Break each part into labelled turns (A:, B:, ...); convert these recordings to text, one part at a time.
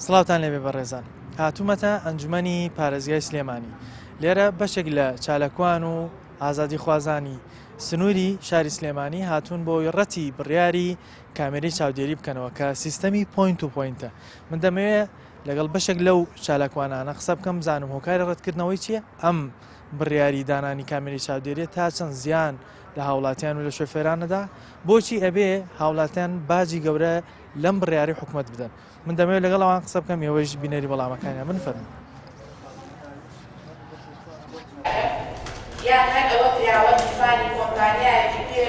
A: سڵاوتان لێبێ بەڕێزان هاتوومەتە ئەنجومەنی پارێزگای سلێمانی لێرە بەشێک لە چالاکوان و ئازادیخوازانی سنووری شاری سلێمانی هاتوون بۆ ڕەتی بڕیاری کامێرەی چاودێری بکەنەوە کە سیستەمی point to point ە من دەمەوێ لەگەڵ بەشێک لەو چالاکوانانە قسە بکەم بزانم هۆکاری ڕەتکردنەوەی چییە ئەم بڕیاری دانانی کامێرەی چاودێریە تا چەند زیان لە هاوڵاتیان و لە شۆفێرانەدا بۆچی ئەبێ هاوڵاتیان باجی گەورە لەم بڕیاری حکومت بدەن من دەمەوێت لەگەڵ ئەوان قسە بکەم ئێوەیش بینەری وەڵامەکانیان بن فەرموو.
B: یان هەر ئەوە کراوە گیرفانی کۆمپانیایەکی پێ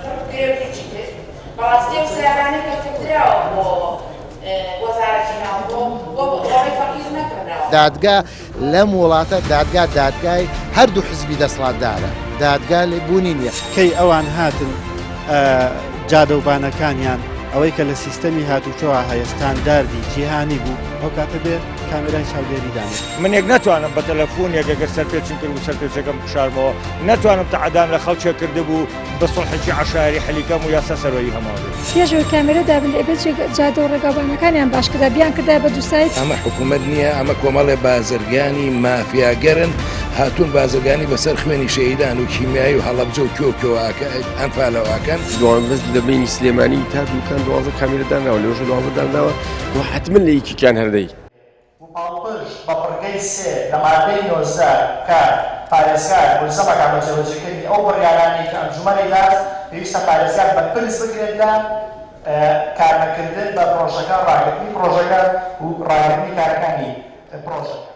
B: پڕ بکرێ و هیچی تر. بەڕاستی ئەو سەیارانەی کە کڕدراوە بۆ وەزارەتی ناوخۆ بۆ بۆڕی فەقیر نەکڕدراوە.
C: دادگا لەم وڵاتە دادگا دادگای هەردوو حزبی دەسڵاتدارە دادگا لێ بوونی نییە.
D: کەی ئەوان هاتن جادەوبانەکانیان ئەوەی کە لە سیستەمی هاتوچۆوە هەیە ستانداردی جیهانی بوو ئەو کاتە بێ کامێرای چاودێری دانێت.
E: منێک نەتوانم بە تەلەفونێک ئەگەر سەرپێچم کردبوو سەرپێچەکەم بشارمەوە نەتوانم تەعەدام لە خەڵکێک کردبوو بە سوڵحێکی عەشایەری حەلی کەم و یاسا سەروەری هەمووان بێت.
F: پێش ئەوەی کامێرە دابنرێ ئەبێت جادە و ڕێگاوبانەکانیان باش کردایە بیان کردایە بە دووساید.
G: ئەمە حکومەت نییە ئەمە کۆمەڵێ بازرگانی مافیاگەرن هاتوون بازرگانی بەسەر خوێنی شەهیدان و کیمیایی و هەڵەبجە و کوێ و کوێوە ئەنفالەوە ئەکەن.
H: دوانزە لە بەینی سلێمانی تا دوکان دوانزە کامێرە دانراوە لەوەش دوانزە دانراوە و حەتمەن لە یەکێکیان هەر دەی.
I: و پاڵپشت بە بڕگەی سێ لە مادەی 19 کە پارێزگار مولزەم ئەکات بە جێبەجێکردنی ئەو بڕیارانەی کە ئەنجومەن ئەیدات، پێویستە پارێزگار بەرپرس بکرێت لە کارنەکردن بە پڕۆژەکە، ڕاگرتنی پڕۆژەکە و ڕاگرتنی کارەکانی پڕۆژەکە.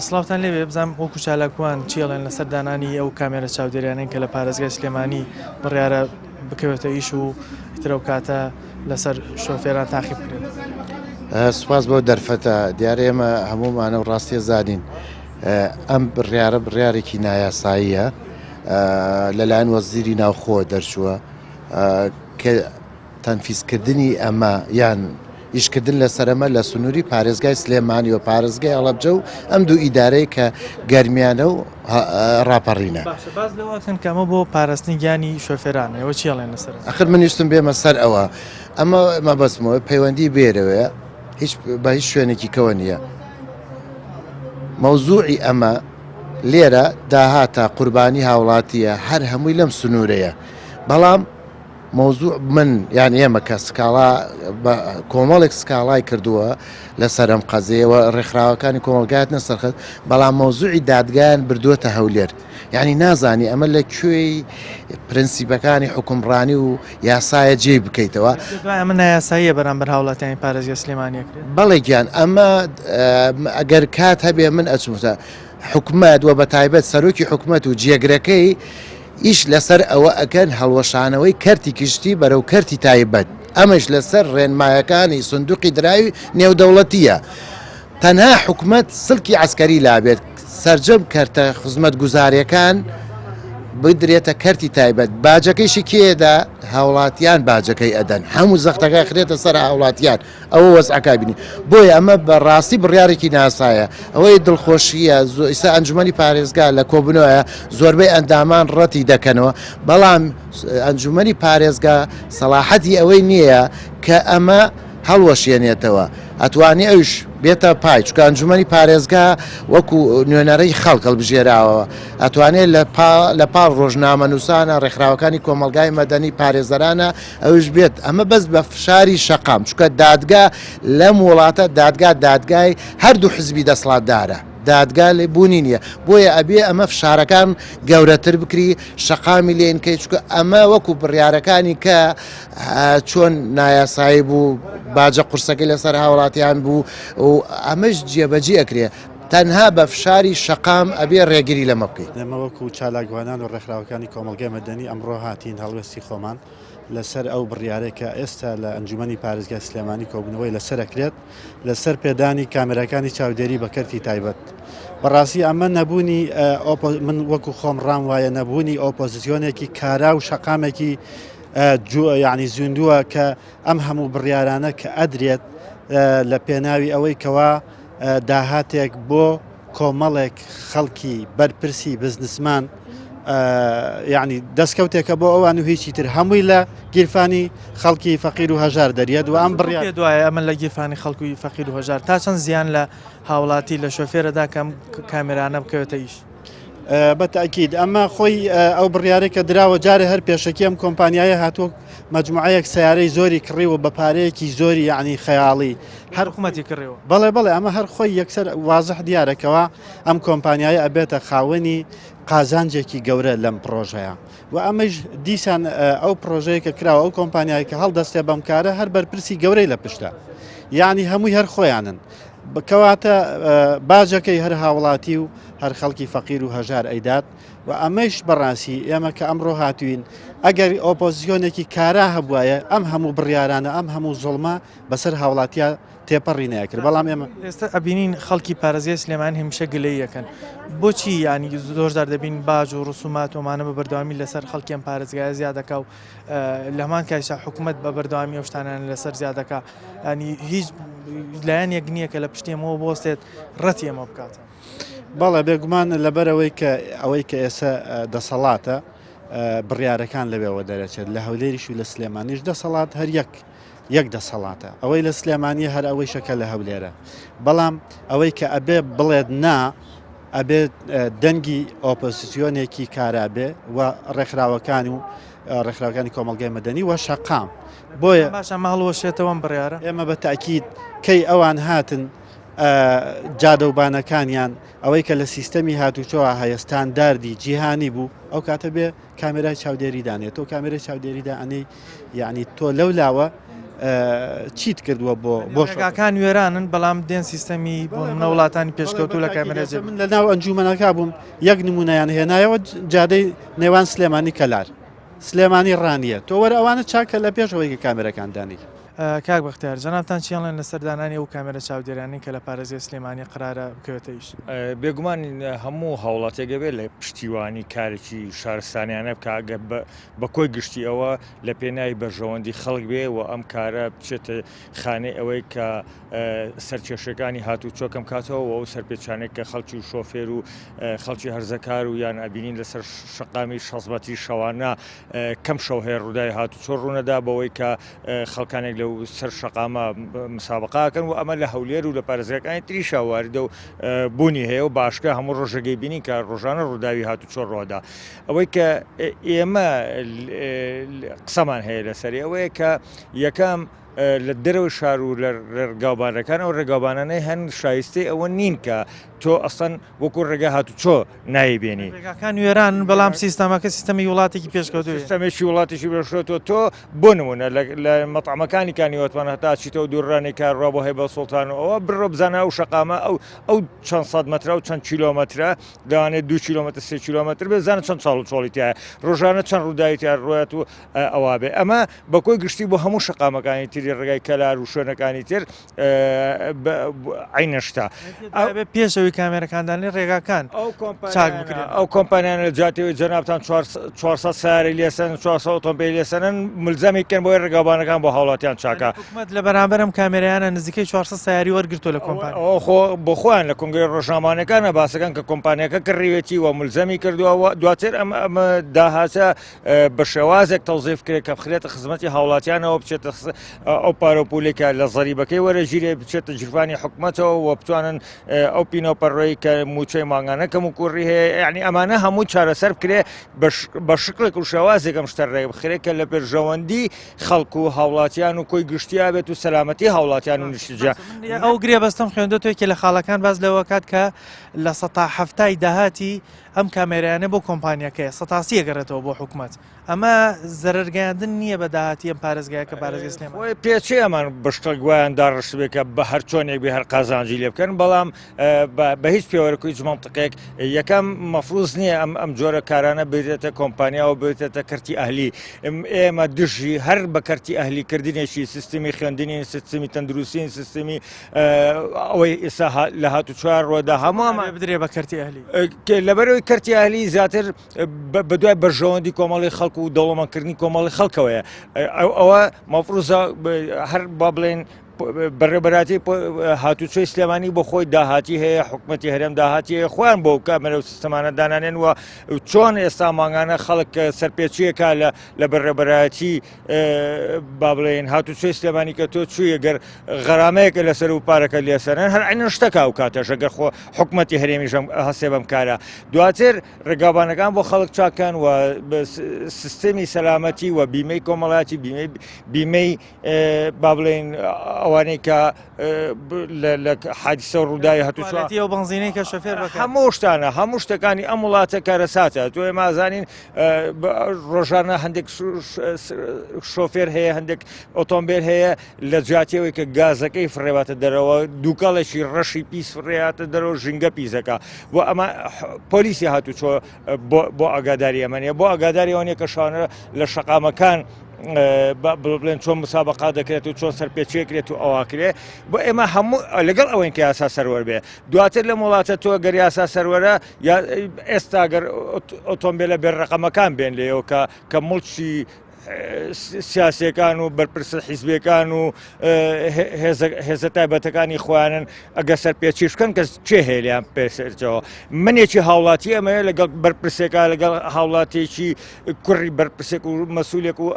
A: سڵاوتان لێبێ بزانم وەکو چالاکوان چی ئەڵێن لەسەر دانانی ئەو کامێرە چاودێریانەی کە لە پارێزگای سلێمانی بڕیارە بکەوێتە ئیش و ئیتر ئەو کاتە لەسەر شۆفێران تاقی بکرێت.
C: سوپاس بۆ دەرفەتە دیارە ئێمە هەموومانە و ڕاستیە زانین ئەم بڕیارە بڕیارێکی نایاساییە لەلایەن وەزیری ناوخۆ دەرچووە کە تەنفیزکردنی ئەمە یان ئیشکردن لەسەر ئەمە لە سنووری پارێزگای سلێمانی و پارێزگای هەڵەبجە و ئەم دوو ئیدارەی کە گەرمیانە و ڕاپەڕینە.
A: باشە باس لەوە ئەکەن کە ئەمە بۆ پاراستنی گیانی شۆفێرانە ئێوە چی ئەڵێن لەسەر ئەمە؟
C: ئەخر من ویستم بێمە سەر ئەوە ئەمە مەبەستمەوە پەیوەندی بێرەوەیە هیچ بە هیچ شوێنێکی کەوە نییە مەوزوعی ئەمە لێرە داهاتە قوربانی هاوڵاتیە هەر هەمووی لەم سنوورەیە بەڵام مەوزوع من یان ئێمە کە سکاڵا بە کۆمەڵێک سکاڵای کردووە لەسەر ئەم قەزیەوە ڕێکخراوەکانی کۆمەڵگاتنە سەرخەت بەڵام مەوزوعی دادگایان بردووەتە هەولێر یعنی نازانی ئەمە لە کوێی پرنسیپەکانی حکومڕانی و یاسایە جێی بکەیتەوە
A: ئەمە نایاساییە بەرامبەر هاوڵاتیانی پارێزگای سلێمانی ئەکرێت
C: بەڵێ گیان ئەمە ئەگەر کات هەبێ من ئەچمتە حکومەت و بە تایبەت سەرۆکی حکومەت و جێگرەکەی ئیش لەسەر ئەوە ئەکەن هەڵوەشانەوەی کەرتی گشتی بەرەو کەرتی تایبەت، ئەمەیش لەسەر ڕێنمایەکانی سندوقی دراوی نێودەوڵەتییە. تەنها حکومەت سلکی عەسکەری لابێت، سەرجەم کەرتە خزمەتگوزارییەکان بدرێتە کەرتی تایبەت، باجەکەیشی کێ ئەدا؟ هاوڵاتیان باجەکەی ئەدەن، هەموو زەختەکە ئەخرێتە سەر هاوڵاتیان. ئەوە وەزعەکە بینی بۆیە ئەمە بە ڕاستی بڕیارێکی ناسایە ئەوەی دڵخۆشیە ئیستا ئەنجومەنی پارێزگا لە کۆبنەوەیە زۆربەی ئەندامان ڕەتی دەکەنەوە بەڵام ئەنجومەنی پارێزگا سەڵاحەتی ئەوەی نییە کە ئەمە هەڵوەشێنێتەوە ئەتوانی ئەوش بێتە پای چکە ئەنجومەنی پارێزگا وەکو نوێنەرەی خەڵک هەڵبژێراوە ئەتوانێت لە پاڵ ڕۆژنامەنووسانە ڕێکخراوەکانی کۆمەڵگای مەدەنی پارێزەرانە ئەوش بێت ئەمە بەس بە فشاری شەقام چونکە دادگا لەم وڵاتە دادگا دادگای هەردوو حزبی دەسڵاتدارە دادگا لێ بوونی نییە بۆیە ئەبێ ئەمە فشارەکان گەورەتر بکری شەقامی لێنکەی چونکە ئەمە وەکو بڕیارەکانی کە چۆن نایاسایی بوو باجە قورسەکەی لەسەر هاوڵاتیان بوو و ئەمەش جێبەجێ ئەکرێ تەنها بە فشاری شەقام ئەبێ ڕێگری لەمە بکەیت.
D: ئێمە وەکو چالاکوانان و ڕێکخراوەکانی کۆمەڵگای مەدەنی ئەمڕۆ هاتین هەڵوێستی خۆمان لەسەر ئەو بڕیارەی کە ئێستا لە ئەنجومەنی پارێزگای سلێمانی کۆبوونەوەی لەسەر ئەکرێت لەسەر پێدانی کامێراکانی چاودێری بە کەرتی تایبەت. بەڕاستی ئەمە نەبوونی من وەکو خۆم ڕام وایە نەبوونی ئۆپۆزیسیۆنێکی کارا و شەقامێکی یعنی زیندووە کە ئەم هەموو بڕیارانە کە ئەدرێت لە پێناوی ئەوەی کەوا داهاتێک بۆ کۆمەڵێک خەڵکی بەرپرسی بزنسمان. یعنی دەستکەوتێکە بۆ ئەوان و هیچی تر هەمووی لە گیرفانی خەڵکی فەقیر و هەژار دەریێت و ئەم بڕیار
A: پێ دوایە ئەمە لە گیرفانی خەڵکی فەقیر و هەژار تا چەند زیان لە هاوڵاتی لە شۆفێرەدا کەم کامێرانە بکەوێتە ئیش؟
D: بە تاکید ئەمە خۆی ئەو بڕیارێک کە دراوە جارێ هەر پێشەکی ئەم کۆمپانیایە هاتووە مجموعەیەک سیارەی زۆری کڕیوە بە پارەیەکی زۆری یعنی خەیاڵی
A: هەر حکوومەتی کڕیوە
D: بەڵێ بەڵێ ئەمە هەر خۆی یەکسەر وازح دیارەکەەوە ئەم کۆمپانیایە ئەبێتە خاوەنی قازانجێکی گەورە لەم پرۆژەیە و ئەمەش دیسان ئەو پرۆژەیە کە کراوە ئەو کۆمپانیای کە هەڵدەستێ بەم کارە هەر بەرپرسی گەورەی لە پشتە یعنی هەمووی هەر خۆیانن کەواتە باجەکەی هەر هاوڵاتی و هەر خەڵکی فەقیر و هەژار ئەیدات و ئەمەیش بەڕاستی ئێمە کە ئەمڕۆ هاتوین ئەگەر ئۆپۆزیسیۆنێکی کارا هەبوایە ئەم هەموو بڕیارانە ئەم هەموو زوڵمە بەسەر هاوڵاتیا تێپەڕی نەکرد بەڵام ئێمە
A: ئێستا ئەبینین خەڵکی پارێزگای سلێمانی هەمیشە گلەیی ئەکەن بۆچی یانی زۆر جار دەبین باج و ڕسومات و ئەمانە بە بەردەوامی لەسەر خەڵکی ئەم پارێزگایە زیاد دەکا و لە هەمان کاتیشا حکوومەت بە بەردەوامی ئەو شتانیان لەسەر زیاد دەکا ینی هیچ لایەنێک نییە کە لە پشتی ئێمەوە بوەستێت ڕەتی ئێمە بکاتەوە.
D: بەڵێ بێگومان لەبەرەوەی کە ئەوەی کە ئێستا دەسەڵاتە بڕیارەکان لەوێوە دەرەچێت لە هەولێریش و لە سلێمانیش دەسەڵات هەر یەک یەک دەسەڵاتە ئەوەی لە سلێمانی هەر ئەوەیشە کە لە هەولێرە بەڵام ئەوەی کە ئەبێ بڵێت نا ئەبێت دەنگی ئۆپۆزیسیۆنێکی کارا بێ و ڕێکخراوەکان و ڕێکخراوەکانی کۆمەڵگای مەدەنی و شەقام بۆیە
A: باشە ئەمە هەڵوەشێتەوە ئەم بڕیارە؟
D: ئێمە بە تاکید کەی ئەوان هاتن جادەوبانەکانیان ئەوەی کە لە سیستەمی هاتوچۆ هەیە ستانداردی جیهانی بوو ئەو کاتە بێ کامێرای چاودێری دانێت تۆ کامێرای چاودێری دانەی یعنی تۆ لەو لاوە چیت کردووە بۆ
A: بۆ شەکان وێرانن بەڵام دێن سیستەمی بۆ منە وڵاتانی پێشکەوتو لە کامێرا جێ
D: من لە ناو ئەنجومەنەکە بووم یەک نمونەیان هێنایەوە جادەی نێوان سلێمانی کەلار سلێمانی ڕانیە تۆ وەرە ئەوانە چاکە لە پێشەوەی کە کامێرەکان دانی.
A: کاک بەختیار جەنابتان چی ئەڵێن لەسەر دانانی ئەو کامێرە چاودێرانەی کە لە پارێزگای سلێمانی قەرارە بکەوێتە ئیش؟
E: بێگومان هەموو هاوڵاتیەک ئەبێت لە پشتیوانی کارێکی شارستانیانە بکا ئەگەر بە کۆی گشتی ئەوە لە پێناوی بەرژەوەندی خەڵک بێ و ئەم کارە بچێتە خانەی ئەوەی کە سەرکێشیەکانی هاتوچۆ کەم کاتەوە و ئەو سەرپێچانێک کە خەڵکی و شۆفێر و خەڵکی هەرزەکار و یان ئەبینین لەسەر شەقامی 6 مەتری شەوانە کەم شەو هەیە ڕووداوی هاتوچۆ ڕوونەدا بەوەی کە خەڵکانێک لەو سەر شەقامە مسابقاکەن و ئەمە لە هەولێر و لە پارێزگاکانی تریشا واردە و بوونی هەیە و باشکە هەموو ڕۆژەگەی بینین کە ڕۆژانە ڕووداوی هاتوچۆ ڕۆدا ئەوەی کە ئێمە قسەمان هەیە لەسەری ئەوەیە کە یەکەم لە دەرەوەی شار و لە ڕێگاوبانەکان ئەو ڕێگاوبانانەی هەن شایستەی ئەوە نین کە تۆ ئەسڵەن وەکو ڕێگا هاتوچۆ نایبێنی.
A: ڕێگاکان وێرانن بەڵام سیستەمەکە سیستەمی وڵاتێکی پێشکەوتوویە.
E: سیستەمێکی وڵاتێکی پێشکەوتووە تۆ بۆ نموونە لە مەتعەمەکانی کانی وەتمان هەتا چیتەوە دوورڕانی کارڕا بۆ هەیبە سوڵتان و ئەوە بڕۆ بزانە ئەو شەقامە ئەو ئەو چەند سەد مەترە و چەند کیلۆمەترە لەوانەیە دوو کیلۆمەتر سێ کیلۆمەتر بێ بزانە چەند چاڵ و چۆڵی تایە ڕۆژانە چەند ڕووداوی تیا ڕوات و ئەوا بێ ئەمە بە کۆی گشتی بۆ هەموو شەقامەکانی تری ڕێگای کەلار و شوێنەکانی تر عینە شتە.
A: پێش ئەوەی کامێرەکان دانێ ڕێگاکان چاک بکرێن.
E: ئەو کۆمپانیانە لە جیاتی جەنابتان 400 سیارەی لێسەن 400 ئۆتۆمبیل لێسەنن ملزەمی کەن بۆی ڕێگاوبانەکان بۆ هاوڵاتیان چاکە.
A: حکومەت لە بەرامبەر ئەم کامێرایانە نزیکەی 400 سیاری وەرگرتووە لە کۆمپانیا.
E: ئەوە خۆ بۆ خۆیان لە کۆنگرەی ڕۆژنامەوانیەکانە باسەکەن کە کۆمپانیاکە کڕیوێتی و ملزەمی کردووە و دواتر ئەم داهاتە بە شێوازێک تەوزیف کرێت کە بخرێتە خزمەتی هاوڵاتیانەوە بچێتە ئەو پارە و پولێک کە لە زەریبەکەی وەرەگیرێ بچێتە گیرفانی حکومەتەوە و بتوانن ئەو پینە و پەڕۆی کە موچەی مانگانە کەم و کوڕی هەیە یعنی ئەمانە هەموو چارەسەر بکرێ بە شکڵێک و شێوازێک ئەم شتە ڕێک بخرێت کە لە بەرژەوەندی خەڵک و هاوڵاتیان و کۆی گشتیا بێت و سەلامەتی هاوڵاتیان و نیشتجا
A: ئەو گرێبەستەم خوێندۆتەوە یەکێ لە خاڵەکان باس لەوە کات کە 70% داهاتی ئەم کامێرایانە بۆ کۆمپانیاکەیە، 30% ئەگەڕێتەوە بۆ حکومەت، ئەمە زەرەر گەیاندن نییە بە داهاتی ئەم پارێزگایە کە پارێزگای سلێمانی؟
E: خۆی پێچێ ئەمان بە شتێک وایان داڕشتبێ کە بە هەر چۆنێک بێ هەر قازانجی لێ بکەن، بەڵام بە هیچ پێوەرێک و هیچ مەنتقێک یەکەم مەفروز نییە ئەم ئەم جۆرە کارانە بدرێتە کۆمپانیا و بدرێتە کەرتی ئەهلی. ئێمە دژی هەر بە کەرتی ئەهلی کردنێکی سیستمی خوێندنین، سیستمی تەندروستین، سیستمی ئەوەی ئێستا لە هاتوچوار ڕۆدا هەموو
A: بدرێ بە کەرتی ئەهلی
E: لەبەرەوەی کەرتی ئەهلی زیاتر بە دوای بەرژەوەندی کۆمەڵی خەڵک و دەوڵەمەندکردنی کۆمەڵی خەڵکەوەیە ئەوە مەفروزە هەر با بڵێن بەڕێوەبەرایەتی هاتوچۆی سلێمانی بۆ خۆی داهاتی هەیە حکومەتی هەرێم داهاتی هەیە خۆیان بۆ کامێرە و سیستەمانە دانانێن و چۆن ئێستا مانگانە خەڵک سەرپێچیەکە لە لە بەڕێوەبەرایەتی با بڵێن هاتوچۆی سلێمانی کە تۆ چوویە گەر غەرامەیەکە لەسەر و پارەکە لێسەرن هەر عینەن شتەکە و کاتەشە گەر خۆ حکومەتی هەرێمیشم هەسێ بەم کارە دواتر ڕێگاوبانەکان بۆ خەڵک چاکەن و سیستمی سەلامەتی و بیمەی کۆمەڵاتی بیمەی بیمەی با بڵێین ئەوانەی کە لە حادیسە و ڕووداوی هاتوچۆ
A: ئەو بەنزینەی کە شەفێر
E: هەموو شتانە هەموو شتەکانی ئەم وڵاتە کارەساتە تۆ ئێمە ئازانین ڕۆژانە هەندێک شۆفێر هەیە هەندێک ئۆتۆمبیل هەیە لە جیاتیەوەی کە گازەکەی فڕێواتە دەرەوە دووکەڵێکی ڕەشی پیس فڕێاتە دەرەوە ژینگە پیسەکە بۆ ئەمە پۆلیسی هاتوچۆ بۆ ئاگاداری ئەمە نیە بۆ ئاگاداری ئەوە نیە کە شانە لە شەقامەکان بڵێن چۆن مسابقا دەکرێت و چۆن سەرپێچێکرێت و ئەوواکرێ بۆ ئێمە هەموو لەگەڵ ئەوەین کە یاسا سەروەر بێ دواتر لە وڵاتە تۆ گەر یاسا سەروەرە یا ئێستا گەر ئۆتۆمبیلە بێ ڕقەمەکان بێن لێەوە کە کە مڵکی سیاسیەکان و بەرپرسە حیزبیەکان و هێزە تایبەتەکانی خۆیانن ئەگەر سەرپێچیش بکەن کەس چێ هەیە لێیان پێسەرەوە منێکی هاوڵاتی ئەمەیە لەگەڵ بەرپرسێکا لەگەڵ هاوڵاتێکی کوڕی بەرپرسێک و مەسولێک و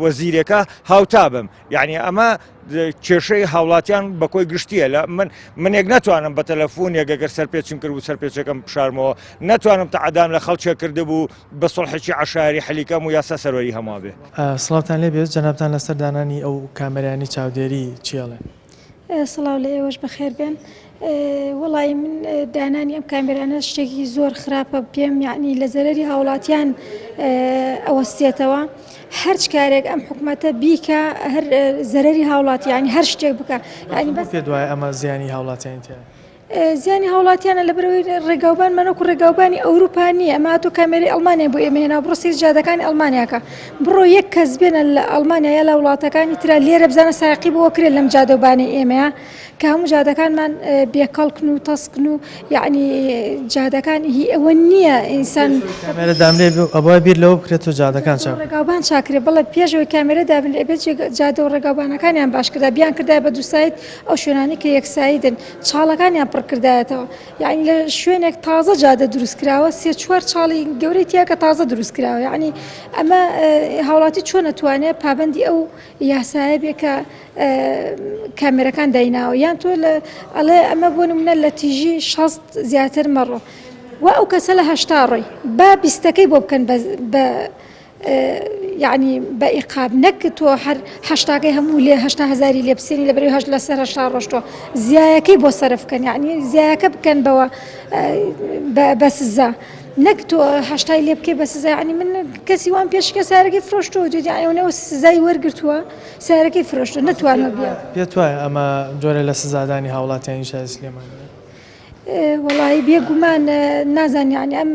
E: وەزیرێکە هاوتا بم یعنی ئەمە کێشەی هاوڵاتیان بە کۆی گشتیە لە من منێک ناتوانم بە تەلەفۆنێک گەر سەرپێچم کرد و سەرپێچەکەم بشارمەوە ناتوانم تەعەدام لە خەڵکێک کردبوو بە سوڵحێکی عەشایەری حەلی کەم و یاسا سەروەری هەمووان بێ.
A: سڵاوتان لێ بێت جەنابتان لەسەر دانانی ئەو کامێرایانەی چاودێری چی ئەڵێن؟
F: سڵاو لە ئێوەش بەخێر بێن. وەڵایی من دانانی ئەم کامێرانە شتێکی زۆر خراپە پێم یعنی لە زەرەری هاوڵاتیان ئەوەستێتەوە هەرچ کارێک ئەم حکومەتە بیکە هەر زەرەری هاوڵاتیانی هەر شتێک بکە
A: یعنی بەس پێت وایە ئەمە زیانی هاوڵاتیانی تیایە؟
F: زیانی هاوڵاتیانە لەبەرئەوەی ڕێگاوبانمان وەکو ڕێگاوبانی ئەوروپا نییە ئەمە تۆ کامێرەی ئەڵمانیای بۆ ئێمە هێنا بڕۆ سەیری جادەکانی ئەڵمانیاکە بڕۆ یەک کەس بێنە لە ئەڵمانیا یا لە وڵاتەکانی ترا لێرە بزانە سایەقی بۆ کرێت لەم جادەوبانەی ئێمەیە کە هەموو جادەکانمان بێکەڵکن و تەسکن و یعنی جادەکان هی ئەوە نییە ئینسان
A: کامێرە دامرێ ئەبوایە بیر لەوە بکرێت و جادەکان چاک
F: ڕێگاوبان چاکرێ بەڵێ پێش ئەوەی کامێرە دابنرێ ئەبێت جادە و ڕێگاوبانەکانیان باش کردا بیان کردایە بە دوو side ئەو شوێنانەی کە یەک side ن چاڵەکانیان پڕ کردایەتەوە یعنی لە شوێنێک تازە جادە دروست کراوە سێ چوار چاڵی گەورەی تیا کە تازە دروست کراوە یعنی ئەمە هاوڵاتی چۆن ئەتوانێ پابەندی ئەو یاسایە بێ کە کامێرەکان دایناوە یان تۆ لە ئەڵێ ئەمە بۆ نمونە لە تیژی شەست زیاتر مەڕۆ و ئەو کەسە لە هەشتا ڕۆی با بیستەکەی بۆ بکەن بە یەعنی بە ئیقاب نەک تۆ هەر هەشتاکەی هەموو لێ هەشتا هەزاری لێ بسێنی لە بەرەوەی هەشت لەسەر هەشتا ڕۆشتووە زیایەکەی بۆ سەرف بکەن یەعنی زیایەکە بکەن بەوە بە سزا نەک تۆ هەشتای لێ بکەی بە سزا یەعنی من کەسی وام پێشکە سارەکەی فرۆشتووە جدی یەعنی ئەوەنە سزای وەرگرتووە سارەکەی فرۆشتووە نەتوانوە بیا
A: پێت وایە ئەمە جۆرە لە سزادانی هاوڵاتیانی شاری سلێمانییە؟
F: وەڵایی بێ گومان نازانم یانی ئەم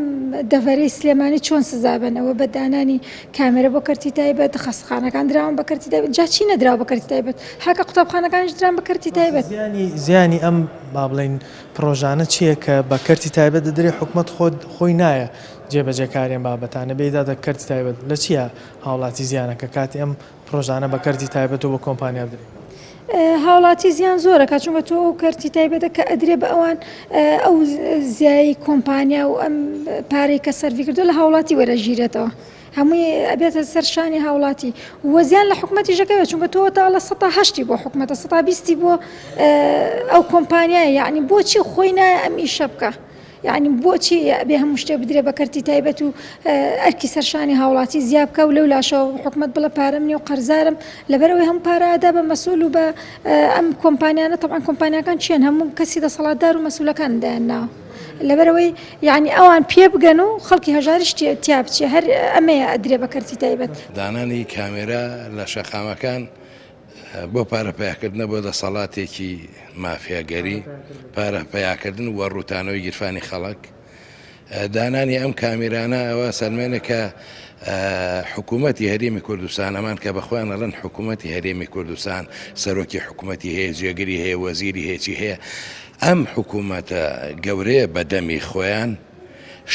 F: دەڤەرەی سلێمانی چۆن سزا بەن ئەوە بە دانانی کامێرە بۆ کەرتی تایبەت خەستخانەکان دراون بە کەرتی تایبەت جا چی نەدراوە بە کەرتی تایبەت هاکە قوتابخانەکانیش دران بە کەرتی تایبەت.
A: زیانی زیانی ئەم با بڵێین پڕۆژانە چییە کە بە کەرتی تایبەت دەدرێ حکومەت خۆت خۆی نایە جێبەجێکاری ئەم بابەتانە بێ دادە کەرتی تایبەت لە چییە هاوڵاتی زیانەکە کاتی ئەم پڕۆژانە بە کەرتی تایبەت و بە کۆمپانیا بدرێت.
F: هاوڵاتی زیان زۆرەکە چونکە تۆ ئەو کەرتی تایبەتە کە ئەدرێ بە ئەوان ئەو زیایی کۆمپانیا و ئەم پارەی کە سەرفی کردو لە هاوڵاتی وەرەژیرێتەوە هەمووی ئەبێتە سەر شانی هاوڵاتی وەزیان لە حکومەتی ژەکەوێت چونکە تۆ تا لە سەتا هەشتی بۆ حکومەتە سەتا بیستی بۆ ئەو کۆمپانیایە یعنی بۆچی خۆی نایە ئەم ئیشە بکە یەعنی بۆچی ئەبێ هەموو شتێک بدرێ بە کەرتی تایبەت و ئەرکی سەرشانی هاوڵاتی زیا بکا و لەو لاشەوە حکومەت بڵێ پارەم نیە و قەرزارم لەبەرئەوەی هەموو پارە ئەدا بە مەسئول و بە ئەم کۆمپانیانە تەبعەن کۆمپانیاکان چێن هەموو کەسی دەسەڵاتدار و مەسئولەکان دایان ناوە لەبەرئەوەی یەعنی ئەوان پێ بگەن و خەڵکی هەژاریش تیا بچێ هەر ئەمەیە ئەدرێ بە کەرتی تایبەت.
G: دانانی کامێرا لە شەقامەکان بۆ پارە پەیاکردنە بۆ دەسەڵاتێکی مافیاگەری، پارە پەیاکردن و ڕووتانەوەی گیرفانی خەڵک. دانانی ئەم کامیرانە ئەوە سەلمێنێ کە حکوومەتی هەرێمی کوردستان ئەمان کە بە خۆیان ئەڵێن حکوومەتی هەرێمی کوردستان سەرۆکی حکوومەتی هەیە جێگری هەیە وەزیری هەیە چی هەیە ئەم حکوومەتە گەورەیە بە دەمی خۆیان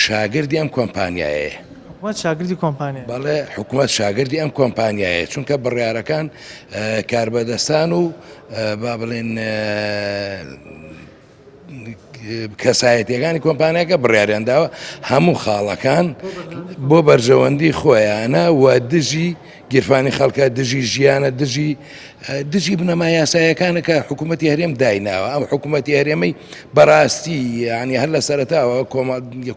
G: شاگردی ئەم کۆمپانیایەیە.
A: حکومەت شاگردی کۆمپانیایە.
G: بەڵێ حکومەت شاگردی ئەم کۆمپانیایە چونکە بڕیارەکان کاربەدەستان و با بڵێن کەسایەتیەکانی کۆمپانیاکە بڕیاریان داوە هەموو خاڵەکان بۆ بەرژەوەندی خۆیانە و دژی گیرفانی خەڵکە دژی ژیانە دژی دژی بنەما یاسایەکانە کە حکوومەتی هەرێم دایناوە ئەم حکوومەتی هەرێمەی بەڕاستی یعنی هەر لە سەرەتاوە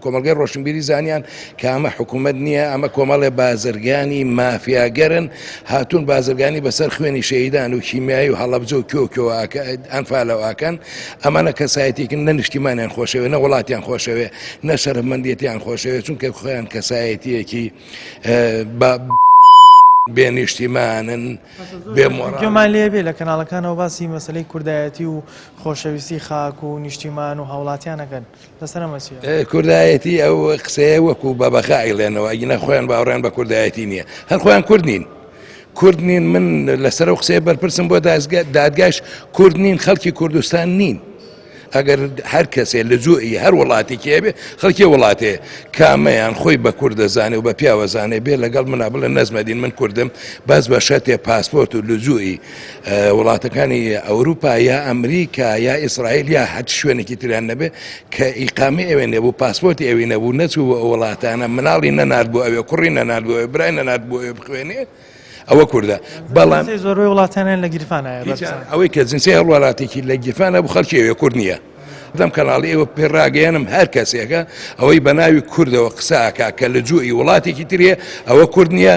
G: کۆمەڵگەی ڕۆشنبیری زانیان کە ئەمە حکوومەت نییە ئەمە کۆمەڵێ بازرگانی مافیاگەرن هاتوون بازرگانی بەسەر خوێنی شەهیدان و کیمیایی و هەڵەبجە و کوێ کوێ ئەنفالەوە ئەکەن ئەمانە کەسایەتێکن نە نیشتیمانیان خۆشەوێ نە وڵاتیان خۆشەوێ نە شەرەفمەندێتیان خۆشەوێ چونکە خۆیان کەسایەتیەکی بە بێ نیشتیمانن بێ مۆڕاڵن.
A: گوێمان لێ بێ لە کەناڵەکانەوە باسی مەسەلەی کوردایەتی و خۆشەویستی خاک و نیشتیمان و هاوڵاتیان ئەکەن لەسەر ئەمە چیە؟
G: کوردایەتی ئەو قسەیە وەکو بەبەغا ئەیڵێنەوە ئەگینا خۆیان باوەڕیان بە کوردایەتی نییە هەر خۆیان کورد نین کورد نین من لەسەر ئەو قسەیە بەرپرسم بۆ دادگاش کورد نین خەڵکی کوردستان نین. ئەگەر هەر کەسێ لجوئی هەر وڵاتێکی هەبێ خەڵکی وڵاتێ کامەیان خۆی بە کورد دەزانێ و بە پیاوە زانێ بێ لەگەڵ منا بڵێ نەزمەدین من کوردم بەس بە شەرتێ پاسپۆرت و لجوئی وڵاتەکانی ئەوروپا یا ئەمریکا یا ئیسرائیل یا هەچ شوێنێکی تریان نەبێ کە ئیقامی ئەوێ نەبوو پاسپۆرتی ئەوی نەبوو نەچوو بۆ ئەو وڵاتانە مناڵی نەنارد بۆ ئەوێ کوڕی نەنارد بۆ ئەوێ برای نەنارد بۆ ئەوێ بخوێنێ ئەوە کوردە بەڵام
A: زۆربەی وڵاتانیان لە گیرفانایە
G: ئەوەی کە جنسی هەر وڵاتێکی لە گیرفانە بوو خەڵکی ئەوێ کورد نییە دەم کەناڵی ئێوە پێ ڕاگەیەنم هەر کەسێکە ئەوەی بە ناوی کوردەوە قسە ئەکا کە لە جوئی وڵاتێکی ترێ ئەوە کورد نییە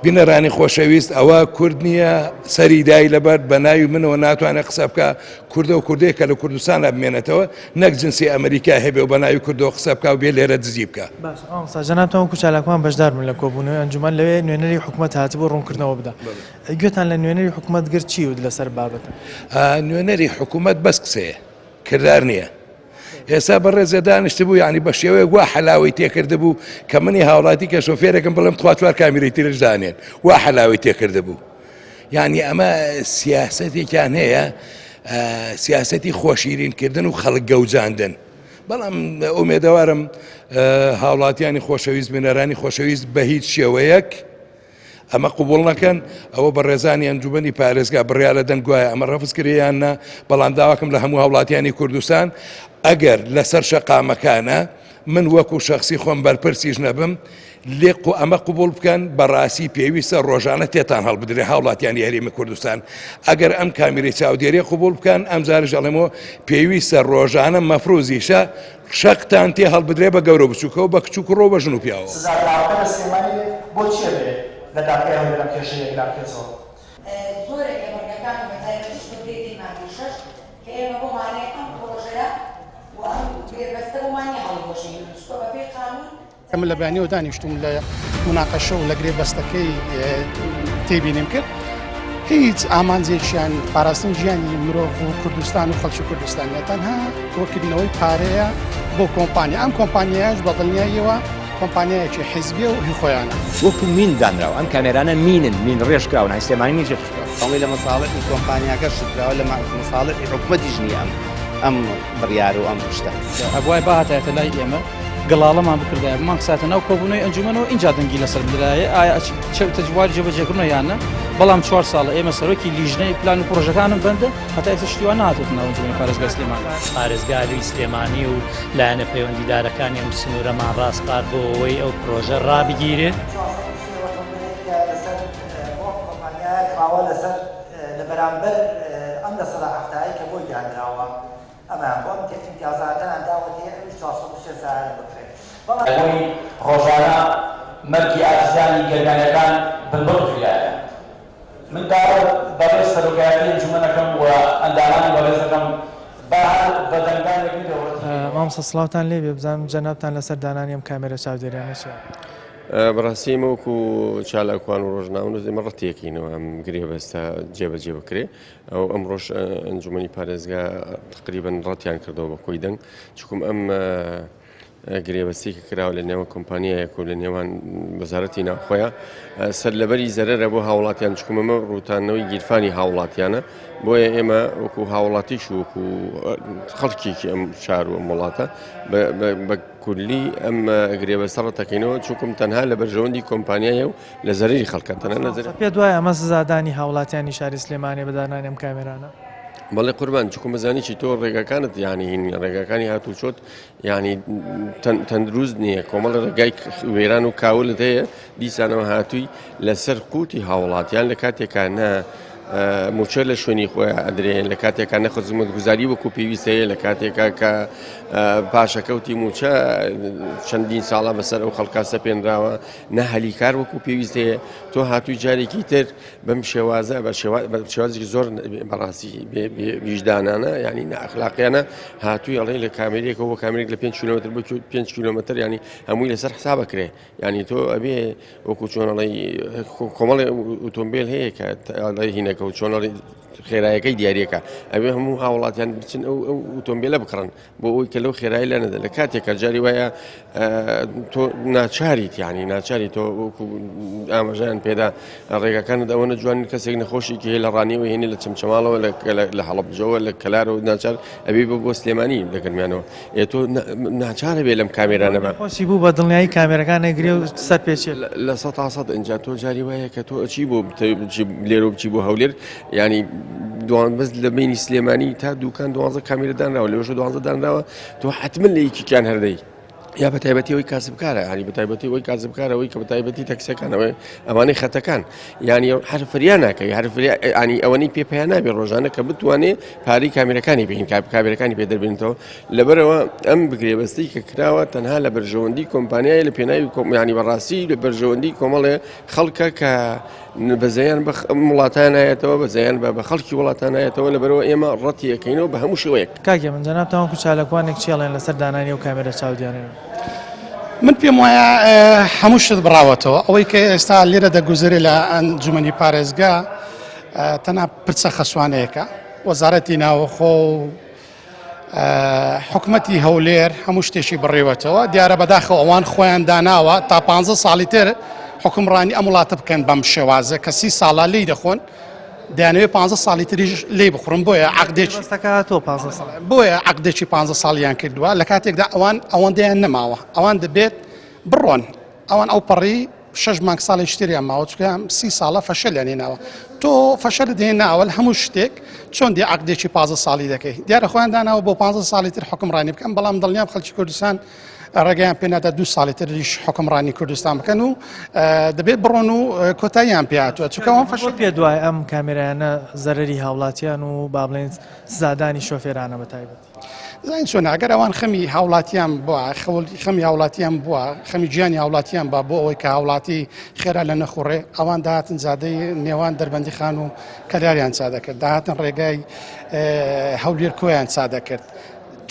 G: بینەرانی خۆشەویست ئەوە کورد نییە سەری دای لەبەر بە ناوی منەوە ناتوانێت قسە بکە کوردە و کوردەیە کە لە کوردستانە بمێنێتەوە نەک جنسی ئەمریکا هەبێ و بە ناوی کوردەوە قسە بکا و بێ لێرە دزی بکا.
A: باشە مامۆستا جەنابتان وەکو چالاکوان بەشدار بوون لە کۆبوونەوەی ئەنجومەن لەوێ نوێنەری حکومەت هاتبوو ڕوونکردنەوە بدا گوێتان لە نوێنەری حکومەت گرت چی وت لەسەر بابەتە؟
G: نوێنەری حکومەت بەس قسەیە کردار نییە ئێستا بەڕێزێ دانیشتبوو یعنی بە شێوەیەک وا حەلاوەی تێکردبوو کە منی هاوڵاتی کە شۆفێرێکم بڵێم تخوا چوار کامیرەی ترش دانێن وا حەلاوەی تێکردبوو یعنی ئەمە سیاسەتێکیان هەیە سیاسەتی خۆشیرینکردن و خەڵک گەوجاندن بەڵام ئومێدەوارم هاوڵاتیانی خۆشەویست بینەرانی خۆشەویست بە هیچ شێوەیەک ئەمە قوبوڵ نەکەن ئەوە بەڕێزانی ئەنجومەنی پارێزگا بڕیارە دەن گوایە ئەمە ڕەفز کرێ یان نا بەڵام داواکەم لە هەموو هاوڵاتیانی کوردستان ئەگەر لەسەر شەقامەکانە من وەکو شخصی خۆم بەرپرسیش نەبم لێ قو ئەمە قوبول بکەن بەڕاستی پێویستە ڕۆژانە تێتان هەڵبدرێ هاوڵاتیانی هەرێمی کوردستان ئەگەر ئەم کامیرەی چاودێری قوبول بکەن ئەم جارش ئەڵێمەوە پێویستە ڕۆژانە مەفروزیشە شەقتان تێ هەڵبدرێ بە گەورە و بچووکەوە بە کچ و کوڕەوە بە ژن و پیاوەوە.
I: سزادراوەکە لە سلێمانی بێت بۆچی ئەبێ لە دادگای هەولێر ئەم کێشەیە یەکلا بکرێتەوە؟
B: زۆرێک لە بڕگەکان و بەتایبەتیش بڕگەی دەی مادەی شەش کە ئێمە بۆمان هەیە ئەم پڕۆژەیە و ئەم گرێبەستە بۆمان نییە هەڵیوەشێنین چونکە بەپێی قانوون
J: من لە بەیانیەوە دانیشتوم لە مناقەشە و لە گرێبەستەکەی تێبینیم کرد هیچ ئامانجێکیان پاراستن ژیانی مرۆڤ و کوردستان و خەڵکی کوردستانە تەنها کۆکردنەوەی پارەیە بۆ کۆمپانیا ئەم کۆمپانیایش بە دڵنیاییەوە کۆمپانیایەکی حیزبیە و هی خۆیانە.
K: وەکو مین دانراوە ئەم کامێرانە مینن مین ڕێژ کراون هەی سلێمانی مین ڕێژ کراوە.
L: ئەوەی لە مەساڵحی کۆمپانیاکە شکراوە لە مەساڵحی حکومەتیش نییە ئەم ئەم بڕیار و ئەم شتە.
M: ئەبوایە بهاتایەتە لای ئێمە گەڵاڵەمان بکردایە بمانخسایەتە ناو کۆبوونەوەی ئەنجومەنەوە ئینجا دەنگی لەسەر بدرایە ئایا چەوتە جواری جێبەجێکردنە یان نە بەڵام چوار ساڵە ئێمە سەرۆکی لیژنەی پلان و پرۆژەکانم بەندە هەتا ئێستا شتی وا نەهاتۆتە ناو ئەنجومەنی پارێزگای سلێمانی.
N: پارێزگاری سلێمانی و لایەنە پەیوەندیدارەکانی ئەم سنوورەمان ڕاسپارد بۆ ئەوەی ئەو پرۆژە ڕابگیرێت.
O: 403 ئۆتۆمبێلێک کە لەسەر بۆ ئەم کۆمپانیایە کڕاوە لەسەر لە بەرامبەر ئەم لەسەدا حەفتایەی کە بۆی دانراوە ئەمەیان بۆ ئەم ئیمتیازاتەیان داوەتێ ئەویش 403 سەیارە بکڕێ بەڵام
P: بەهۆی ڕۆژانە مەرگی ئازیزانی گەرمیانیەکان بنبڕ کرایە. من داوا لە بەڕێز سەرۆکایەتی ئەنجومەن ئەکەم و ئەندامانی بەڕێز ئەکەم با هەر بە دەنگدانێک نەبێ و ڕەتی بکەینەوە.
A: مامۆستا سڵاوتان لێ بێ بزانم جەنابتان لەسەر دانانی ئەم کامێرە چاودێریانە چیە؟
H: بەڕاستی ئێمە وەکو چالاکوان و ڕۆژنامەنووس ئێمە ڕەتیەکەینەوە ئەم گرێبەستە جێبەجێ بکرێ ئەو ئەمڕۆش ئەنجومەنی پارێزگا تقریبا ڕەتیان کردەوە بە کۆی دەنگ چکم ئەم. گرێبەستی کە کراوە لە نێوان کۆمپانیایەک و لە نێوان وەزارەتی ناوخۆیە سەرلەبەری زەرەرە بۆ هاوڵاتیان چکم ئەمە ڕووتانەوەی گیرفانی هاوڵاتیانە بۆیە ئێمە وەکو هاوڵاتیش وەکو خەڵکێکی ئەم شار و ئەم وڵاتە بە کولی ئەم گرێبەستە ڕەتەکەینەوە چونکم تەنها لە بەرژەوەندی کۆمپانیایە و لە زەرەری خەڵکە تەنها لە زەرەری.
A: پێت وایە ئەمە سزادانی هاوڵاتیانی شاری سلێمانیە بە دانانی ئەم کامێرانە؟
H: بەڵێ قوربان چونکم بەزانی چی تۆ ڕێگاکانت یانی هین ڕێگاکانی هاتوچۆت یانی تەندروست نییە کۆمەڵە ڕێگای وێران و کاولت هەیە دیسانەوە هاتووی لەسەر قوتی هاوڵاتیان لە کاتێکا نە موچە لە شوێنی خۆیان ئەدرێ لە کاتێکا نە خزمەتگوزاری وەکو پێویست هەیە لە کاتێکا کە پاشەکەوتی موچە چەندین ساڵە بەسەر ئەو خەڵکا سەپێنراوە نە هەلیکار وەکو پێویست هەیە تۆ هاتووی جارێکی تر بەم شێوازە بە شێوازێکی زۆر بەڕاستی ویژدانانە ینی نەئەخلاقیانە هاتووی ئەڵێ لە کامێرێکەوە بۆ کامێرێک لە 5 کیلومتر بۆ 5 کیلومتر ینی هەمووی لەسەر حسابەکرێ ینی تۆ ئەبێ وەکو چۆنەڵی کۆمەڵی ئۆتۆمبیل هەیە کە هینەکە و چۆنەڵی خێرایەکەی دیارەکە ئەوێ هەموو هاوڵاتیان بچن ئەو ئەو ئۆتۆمبیلە بکڕن بۆ ئەوی کە لەو خێرای لە نەدە لە کاتێکە جاری وایە تۆ ناچاریت یعنی ناچاری تۆ وەکو ئاماژیان پێدا ڕێگاکانت ئەوەنە جوان کەسێک نەخۆشیکی هەیە لە ڕانیەوە هێنی لە چەمچەماڵەوە لە هەڵەبجەوە لە کەلارەوە ناچار ئەبێ بۆ بۆ سلێمانی لە گەرمیانەوە ئێ تۆ ناچارە بێ لەم کامێرانە بە
A: خۆشی بوو بە دڵنیایی کامێرەکان نەگرێ و سەر پێچێ
H: لە سە تا سەد ئینجا تۆ جاری وایە کە تۆ ئەچی بۆ لێرە بچی بۆ هەولێر ینی دوان بەس لە بینی سلێمانی تا دوکان دوازە کامێرە دانراوە لەوەش دوازە دانراوە تۆ حتمما لە یەکێکیان هەردەی یا بە تایبەتی ئەوەی کاسبکارە ینی بە تایبەتی ئەوەی کاسبکارە ئەوەی کە بە تایبەتی تەکسەکانەوەی ئەوانەی خەتەکان ینی هەر فریا ناکەی هەر فریا ینی ئەوەنەی پێ پیا نابێ ڕۆژانە کە بتوانێ پارەی کامێرەکانی بهین کامێرەکانی پێ دەربێنێتەوە لەبەرەوە ئەم بگرێبەستی کە کراوە تەنها لە بەرژەوەندی کۆمپانیای لە پێناوی کۆمیانی بەڕاستی لە بەرژەوەندی کۆمەڵێ خەڵکە کە بەزەیان بە وڵاتان نایەتەوە بەزەیان بە بە خەڵکی وڵاتان نایەتەوە لەبەرەوە ئێمە ڕەتی ئەکەینەوە بە هەموو شێوەیەک.
A: کاک هێمن جەنابتان وەکو چاالکوانێک چی ئەڵێن لەسەر دانانی ئەو کامێرە چاودێڕیانە؟
J: من پێم وایە هەموو شت بڕاوەتەوە ئەوەی کە ئێستا لێرە دەگوزەرێ لە ئەنجومەنی پارێزگا تەنها پرسە خەسوانەیەکە وەزارەتی ناوەخۆ و حکومەتی هەولێر هەموو شتێکی بڕیوەتەوە دیارە بەداخەوە ئەوان خۆیان داناوە تا پ ساڵی تر حکومڕانی ئەم وڵاتە بکەن بەم شێوازە کە سی ساڵە لی دەخۆن دەیانەوێت پ ساڵی تریش لی بخورن بۆیە عقدێکی
A: تۆ پ ساڵ
J: بۆیە عقدێکی پ ساڵیان کردووە لە کاتێکدا ئەوان ئەوەندەیان نەماوە ئەوان دەبێت بڕۆن ئەوان ئەوپەڕی شەش مانگ ساڵێکی تریان ماوە چونکە سی ساڵە فەشەلیان هێناوە تۆ فەشەلت هێناوە لە هەموو شتێک چۆن دی عقدێکی پازە ساڵی دەکەی دیارە خۆیان داناوە بۆ پازە ساڵی تر حکمڕانی بکەن بەڵام دڵنیام خەڵکی کوردستان ڕێگەیان پێنادا دوو ساڵی تریش حکمڕانی کوردستان بکەن و دەبێت بڕۆن و کۆتاییان پێهاتووە چونکە ئەوان فەشەل
A: پێ دوای ئەم کامێرایانە زەرەری هاوڵاتیان و با بڵێن سزادانی شۆفێرانە بە تایبەت
J: زانین چۆنە ئەگەر ئەوان خەمی هاوڵاتیان بووە خەمی هاوڵاتیان بووە خەمی گیانی هاوڵاتیان با بۆ ئەوەی کە هاوڵاتی خێرا لە نەخوڕێ ئەوان داهاتن جادەی نێوان دەربەندی خان و کەلاریان چا دەکرد داهاتن ڕێگای هەولێر کۆیان چا دەکرد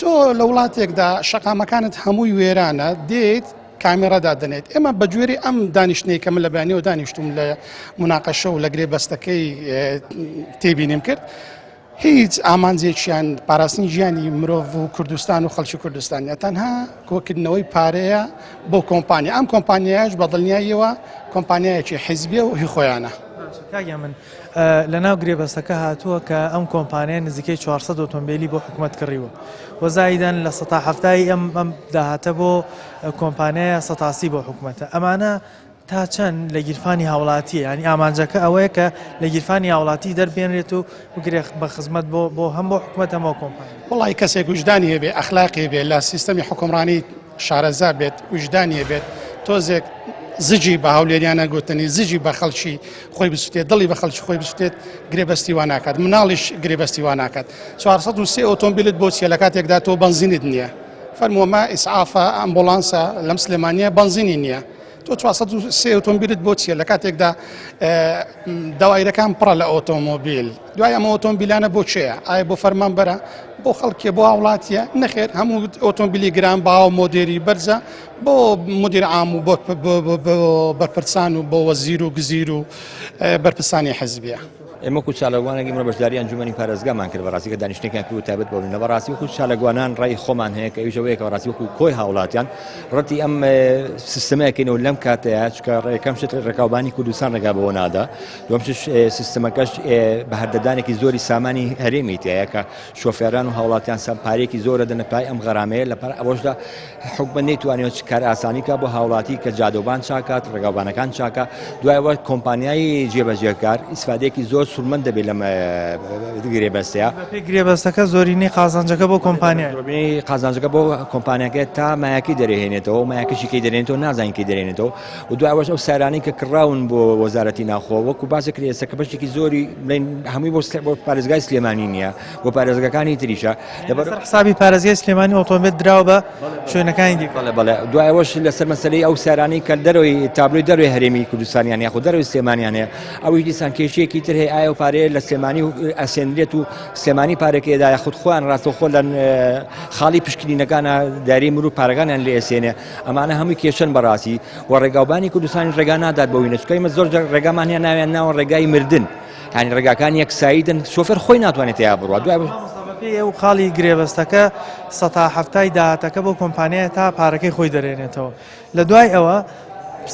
J: تۆ لە وڵاتێکدا شەقامەکانت هەمووی وێرانە دێت کامێرا دادەنێت ئێمە بە گوێری ئەم دانیشتنەی کە من لە بەیانیەوە دانیشتوم لە مناقەشە و لە گرێ بەستەکەی تێبینیم کرد هیچ ئامانجێکیان پاراستنی ژیانی مرۆڤ و کوردستان و خەڵکی کوردستان نیە تەنها کۆکردنەوەی پارەیە بۆ کۆمپانیا ئەم کۆمپانیایش بە دڵنیاییەوە کۆمپانیایەکی حیزبیە و هی خۆیانە.
A: کاک من لە ناو گرێبەستەکە هاتووە کە ئەم کۆمپانیا نزیکەی 400 ئۆتۆمبیلی بۆ حکوومەت کڕیوە و زایدەن لە سەتا هەفتای ئەم ئەم داهاتە بۆ کۆمپانیایە سەتاسی بۆ حکوومەتە ئەمانە تا چەند لە گیرفانی هاوڵاتییە یانی ئامانجەکە ئەوەیە کە لە گیرفانی هاوڵاتی دەربێنرێت و بگرێت بە خزمەت بۆ بۆ هەم بۆ حکومەت هەم بۆ کۆمپانیا.
J: وەڵی کەسێک ویژدانی هەبێ ئەخلاقی هەبێ لە سیستەمی حوکمڕانی شارەزا بێت ویژدانی هەبێت تۆزێک زجی بە هەولێریانە گوتنی زجی بە خەڵکی خۆی بسوتێت دڵی بە خەڵکی خۆی بسوتێت گرێبەستی وا ناکات مناڵیش گرێبەستی وا ناکات 403 ئۆتۆمبیلت بۆ چیە لە کاتێکدا تۆ بەنزینت نییە فەرمووە ئیسعافە ئەمبوڵانسە لەم سلێمانیە بەنزینی نییە تۆ 403 ئۆتۆمبیلت بۆ چییە لە کاتێکدا دەوایرەکان پڕە لە ئۆتۆمۆبیل دوای ئەمە ئۆتۆمبیلانە بۆ چێە ئایا بۆ فەرمانبەرە بۆ خەڵکێ بۆ هاوڵاتیە نەخێر هەموو ئۆتۆمبیلی گران باوە مۆدێری بەرزە بۆ مدیر عام و بۆ بەرپرسان و بۆ وەزیر و گزیر و بەرپرسانی حزبیە.
K: ئێمە وەکو چالاکوانێک ئیمڕۆ بەشداری ئەنجومەنی پارێزگامان کرد بەڕاستی کە دانیشتنێکیان کرد و تایبەت بەو نە بەڕاستی وەکو چالاکوانان ڕای خۆمان هەیە کە ئەویش ئەوەیە کە بەڕاستی وەکو کۆی هاوڵاتیان ڕەتی ئەم سیستمەکەینەوە لەم کاتەیە چکە ڕێکەم شت ڕێکاوبانی کوردستان ڕێگا بەوە نادا دوم شت سیستمەکەش بە هەردەدانێکی زۆری سامانی هەرێمی تایە کە شۆفێران و هاوڵاتیان سەم پارێکی زۆرە دەنە پای ئەم غەرامەیە لە پار ئەوەشدا حکومەت نەیتوانیوە چ کارئاسانی بکات بۆ هاوڵاتی کە جادەوبان چاکات ڕێگاوبانەکان چاکە دوای ئەوە کۆمپانیای جێبەجێکار ئیسفادەیەکی زۆر سوودمەند دەبێت لەم گرێبەستەیە.
A: بەپێی گرێبەستەکە زۆرینەی قازانجەکە بۆ کۆمپانیایە.
K: زۆرینەی قازانجەکە بۆ کۆمپانیاکە تا مایەکەی دەرێنێتەوە و مایەکەشی کەی دەرێنێتەوە نازانین کەی دەرێنێتەوە و دوای ئەوەش ئەو سارانەی کە کڕاون بۆ وەزارەتی ناوخۆ وەکو باسە کرێ ئێستا کە بەشێکی زۆری بڵێن هەمووی بۆ پارێزگای سلێمانی نییە بۆ پارێزگاکانی تریشە
A: لەبەر حسابی پارێزگای سلێمانی ئۆتۆمبێل دراوە بە شوێنەکانی دیکە.
K: بەڵێ بەڵێ دوای ئەوەش لەسەر مەسەلەی ئەو سارانەی کە دەرەوەی تابلۆی دەرەوەی هەرێمی کوردستانیان یاخود دەرەوەی سلێمانیان هەیە ئەویش دیسان کێشەیەکی تر هەیە ئایا ئەو پارەیە لە سلێمانی ئەسێنرێت و سلێمانی پارەکەیدا یاخود خۆیان ڕاستەوخۆ لە خاڵی پشکنینەکانە داری مرو پارەکانیان لێ ئەسێنێ ئەمانە هەمووی کێشەن بەڕاستی و ڕێگاوبانی کوردستانی ڕێگا نادات بۆ وینە چونکە ئێمە زۆر جار ڕێگامان هەیە ناویان ناوە ڕێگای مردن یانی ڕێگاکان یەکساییدن شۆفێر خۆی ناتوانێت تیا بڕوا دوای
A: مامۆستا بەپێی ئەو خاڵی گرێبەستەکە سەتا حەفتای داهاتەکە بۆ کۆمپانیایە تا پارەکەی خۆی دەرێنێتەوە لە دوای ئەوە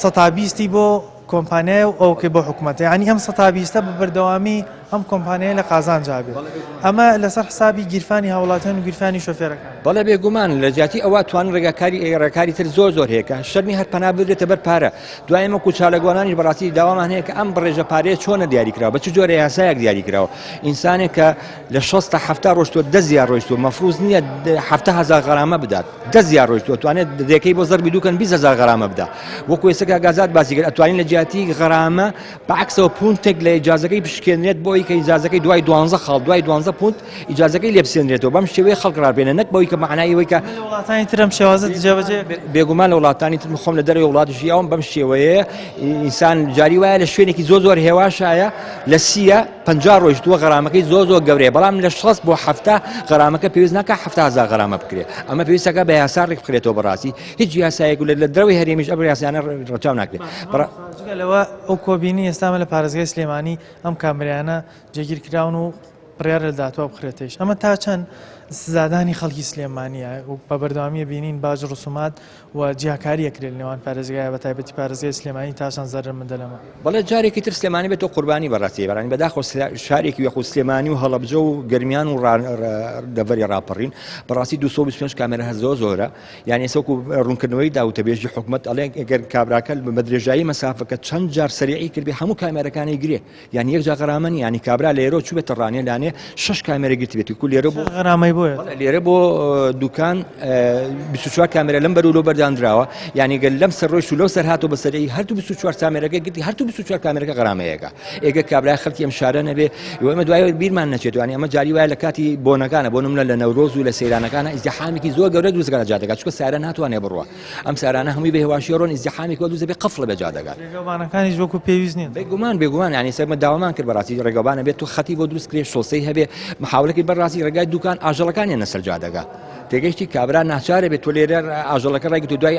A: سەتا بیستی بۆ کۆمپانیایە و ئەوکەی بۆ حکوومەتە یعنی ئەم سەتا بیستە بە بەردەوامی ئەم کۆمپانیای لە قازانجا بێت ئەمە لەسەر حسابی گیرفانی هاوڵاتیان و گیرفانی شۆفێرەکان.
K: بەڵێ بێگومان لە جیاتی ئەوە توان ڕێگاکاری ڕێکاری تر زۆر زۆر هەیە کە شەرمی هەر پەنا بدرێتە بەر پارە دوای ئێمە وەکو چالاکوانانیش بەڕاستی داوامان هەیە کە ئەم بڕێژە پارەیە چۆنە دیاری کراوە بە چ جۆرە یاسایەک دیاری کراوە ئینسانێک کە لە 60 تا 70 ڕۆشتووە دە زیاد ڕۆیشتووە مەفروز نییە 70 هەزار غەرامە بدات دە زیاد ڕۆیشتووە توانێت دەکەی بۆ زەربی دووکەن 20 هەزار غەرامە بدا وەکو ئێستا کاک ئازاد باسی کرد ئەتوانین لە جیاتی غەرامە بە عەکسەوە پونتێک لە ئیجازەکەی بشکێنرێت بۆ ئەوی کە ئیجازەکەی دوای دوانزە خاڵ دوای دوانزە پونت ئیجازەکەی لێ بسێنرێتەوە بەم شێوەیە خەڵک ڕابێنە نەک بەوەی کە مەعنای ئەوەی کە
A: لە وڵاتانی تر ئەم شێوازە جێبەجێ
K: بێگومان لە وڵاتانی تر خۆم لە دەرەوەی وڵات ژیاوم بەم شێوەیە ئینسان جاری وایە لە شوێنێکی زۆر زۆر هێواشایە لە سیە 50 ڕۆیشتووە غەرامەکەی زۆر زۆر گەورەیە بەڵام لە 60 بۆ 70 غەرامەکە پێویست ناکە 70 هەزار غەرامە بکرێت ئەمە پێویستەکە بە یاسا ڕێک بخرێتەوە بەڕاستی هیچ یاسایەک و لە دەرەوەی هەرێمیش ئەم یاسایانە ڕەچاو ناکرێت.
A: جگە لەوە ئەو کۆبینی ئێستامە لە پارێزگای سلێمانی ئەم کامێرایانە جێگیر کراون و بڕیارە لە داهاتووە بخرێتەیش ئەمە تا چەند سزادانی خەڵکی سلێمانیە و بە بەردەوامی بینین باج ڕسومات و جیاکاری ئەکرێت لە نێوان پارێزگایە بە تایبەتی پارێزگای سلێمانی تا چەند زەرەرمەندە لەمە.
K: بەڵێ جارێکی تر سلێمانی بێتەوە قوربانی بەڕاستی بەرانی بەداخەوە شارێکی وەکو سلێمانی و هەڵەبجە و گەرمیان و دەڤەری ڕاپەڕین بەڕاستی 225 کامێرە هەر زۆر زۆرە یان ئێستا وەکو ڕوونکردنەوەی دا وتەبێژی حکومەت ئەڵێ گەر کابراکە بە درێژایی مەسافەکە چەند جار سەریعی کردبێ هەموو کامێرەکانی گرێ یان یەک جار غەرامە نیە یانی کابرا لێرە چوبێتە ڕانیە لانێ شەش کامێرە گرتبێت کو لێرە بۆ
A: غەرامەی بۆیە
K: لێرە بۆ دوکان 24 کامێرە لەم بەرو لەو بەرداندراوە یانی گەر لەم سەر ڕۆیشت و لەو سەر هاتۆ بەسەری هەردوو 24 کامێرەکە گرتی هەردوو 24 کامێرەکە غەرامەیەکە ئێگە کابرای خەڵکی ئەم شارە نەبێ ئێمە دوای بیرمان نەچێت یانی ئەمە جاری وایە لە کاتی بۆنەکانە بۆ نمونە لە نەورۆز و لە سەیرانەکانە ئیزدحامێکی زۆر گەورە دروست دەکات لە جادەکە چونکە سارە ناتوانێت بڕوا ئەم سارانە هەمووی بە هێواشی ڕۆن ئیزدحامێکی وا دروست دەبێت قفڵە بە جادەکان
A: ڕێگەوبانەکانیش وەکو پێویست نین
K: بێگومان بێگومان یانی سەرمە داوامان کرد بەڕاستی ڕێگەوبانە بێت و خەتی بۆ دروست کرێ شۆسەی هەبێ محاولە کرد بەڕاستی ڕێگای دوکان ئاژەڵەکانیان لەسەر جادەکە تێگەشتی کابرا ناچارە بێت تۆ لێرە ئاژەڵەکە ڕێگرت و دوای